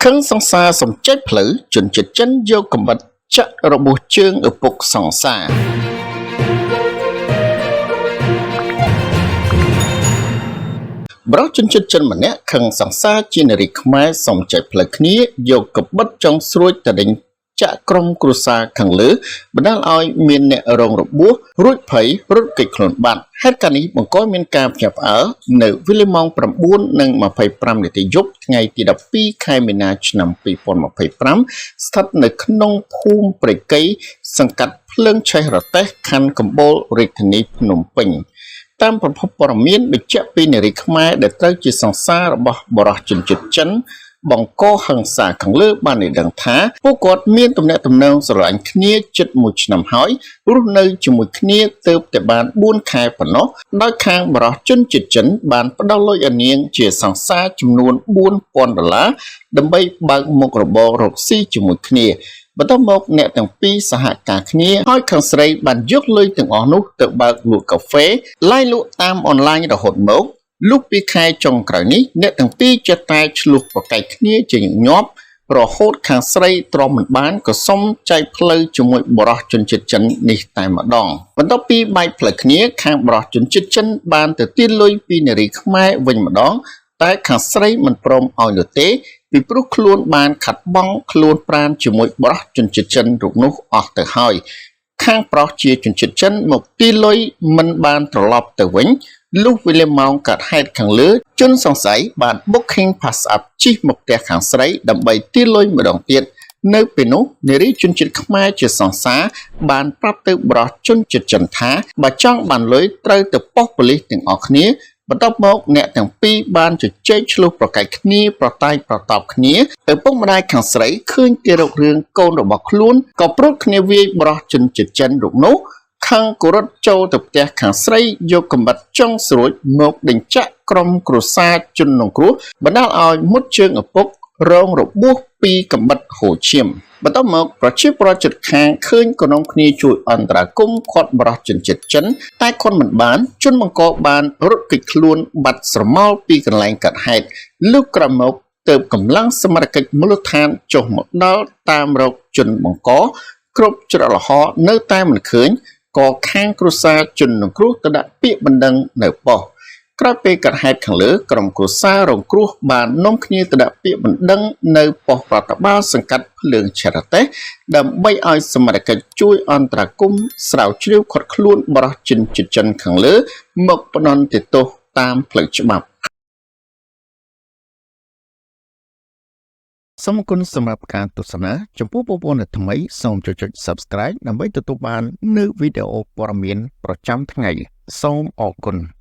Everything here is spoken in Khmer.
ខឹងសង្សារសំចៃផ្លូវជនជាតិចិនយកកំបិតចាក់របួសជើងឪពុកសង្សារបរិជនជាតិចិនម្នាក់ខឹងសង្សារជានារីខ្មែរសំចៃផ្លូវគ្នាយកកបិតចុងស្រួចតដេញចាក់ក្រុមគ្រួសារខាងលើបណ្ដាលឲ្យមានអ្នករងរបួសរួចភ័យរត់គេចខ្លួនបាត់ហេតុការណ៍នេះបង្កឲ្យមានការភ្ញាក់ផ្អើលនៅវេលាម៉ោង9:25នាទីយប់ថ្ងៃទី12ខែមីនាឆ្នាំ2025ស្ថិតនៅក្នុងភូមិព្រៃកីសង្កាត់ភ្លើងឆេះរទេះខណ្ឌកំបូលរាជធានីភ្នំពេញតាមប្រភពព័ត៌មានបញ្ជាក់ពីនារីខ្មែរដែលត្រូវជាសង្សាររបស់បរិះជនជាតិចិនបង្កហិង្សាខាងលើបានឲ្យដឹងថាពួកគាត់មានទំនាក់ទំនងស្រឡាញ់គ្នាជិត1ឆ្នាំហើយរស់នៅជាមួយគ្នាទើបតែបាន4ខែប៉ុណ្ណោះដោយខាងបរិះជនជាតិចិនបានផ្ដល់លុយឲ្យនាងជាសង្សារចំនួន4000ដុល្លារដើម្បីបើកមុខរបររកស៊ីជាមួយគ្នាបន្ទាប់មកអ្នកទាំងពីរសហការគ្នាហើយខាងស្រីបានយកលុយទាំងអស់នោះទៅបើកលក់កាហ្វេឡាយលក់តាមអនឡាញរហូតមកលុះពីខែចុងក្រោយនេះអ្នកទាំងពីរចេះតែឆ្លោះប្រកែកគ្នាជាញឹកញាប់រហូតខាងស្រីទ្រាំមិនបានក៏សុំចែកផ្លូវជាមួយបរិះជនជាតិចិននេះតែម្ដងបន្ទាប់ពីបែកផ្លូវគ្នាខាងបរិះជនជាតិចិនបានទៅទារលុយពីនារីខ្មែរវិញម្ដងតែខាងស្រីមិនព្រមឲ្យនោះទេពីព្រោះខ្លួនបានខាត់បងខ្លួនប្រានជាមួយបរិះជនជាតិចិនរូបនោះអស់ទៅហើយខាងប្រុសជាជនជាតិចិនមកទីលុយមិនបានត្រឡប់ទៅវិញលុះវេលាម៉ោងកាត់ហេតុខាងលើជនសង្ស័យបាន Booking Pass Up ជិះមកផ្ទះខាងស្រីដើម្បីទីលុយម្ដងទៀតនៅពេលនោះនារីជនជាតិខ្មែរជាសង្សារបានប្រាប់ទៅបរិះជនជាតិចិនថាបើចង់បានលុយត្រូវទៅប៉ុស្តិ៍ប៉ូលីសទាំងអស់គ្នាបន្ទាប់មកអ្នកទាំងពីរបានជជែកឆ្លោះប្រកែកគ្នាប្រតាយប្រតបគ្នាឪពុកម្ដាយខាងស្រីឃើញគេរករឿងកូនរបស់ខ្លួនក៏ព្រួតគ្នាវាយបរិះជនជាតិចិនរូបនោះខាងក៏រត់ចូលទៅផ្ទះខាងស្រីយកកំបិតចុងស្រួចមកដេញចាក់ក្រុមគ្រួសារជនរងគ្រោះបណ្ដាលឲ្យមុតជើងឪពុករងរបួសពីកំបិតហូរឈាមបន្ទាប់មកប្រជាពលរដ្ឋជិតខាងឃើញក៏នាំគ្នាជួយអន្តរាគមន៍ខាត់បរិះជនជាតិចិនតែគាត់មិនបានជនបង្កបានរត់គេចខ្លួនបាត់ស្រមោលពីកន្លែងកាត់ហេតុលុះក្រោយមកទៅកម្លាំងសមត្ថកិច្ចមូលដ្ឋានចុះមកដល់តាមរកជនបង្កគ្រប់ច្រកល្ហកនៅតែមិនឃើញក៏ខាងគ្រួសារជនរងគ្រោះទៅដាក់ពាក្យបណ្ដឹងនៅប៉ុស្តិ៍ក្រោយពេលកាត់ហេតុខាងលើក្រុមគ្រួសាររងគ្រោះបាននាំគ្នាទៅដាក់ពាក្យបណ្ដឹងនៅប៉ុស្តិ៍រដ្ឋបាលសង្កាត់ភ្លើងឆរតេះដើម្បីឲ្យសមត្ថកិច្ចជួយអន្តរាគមន៍ស្រាវជ្រាវឃាត់ខ្លួនបរិះជនជាតិចិនខាងលើមកផ្ដន្ទាទោសតាមផ្លូវច្បាប់សូមអរគុណសម្រាប់ការទស្សនាចំពោះបងប្អូនដែលថ្មីសូមចុច Subscribe ដើម្បីទទួលបាននូវវីដេអូព័ត៌មានប្រចាំថ្ងៃសូមអរគុណ។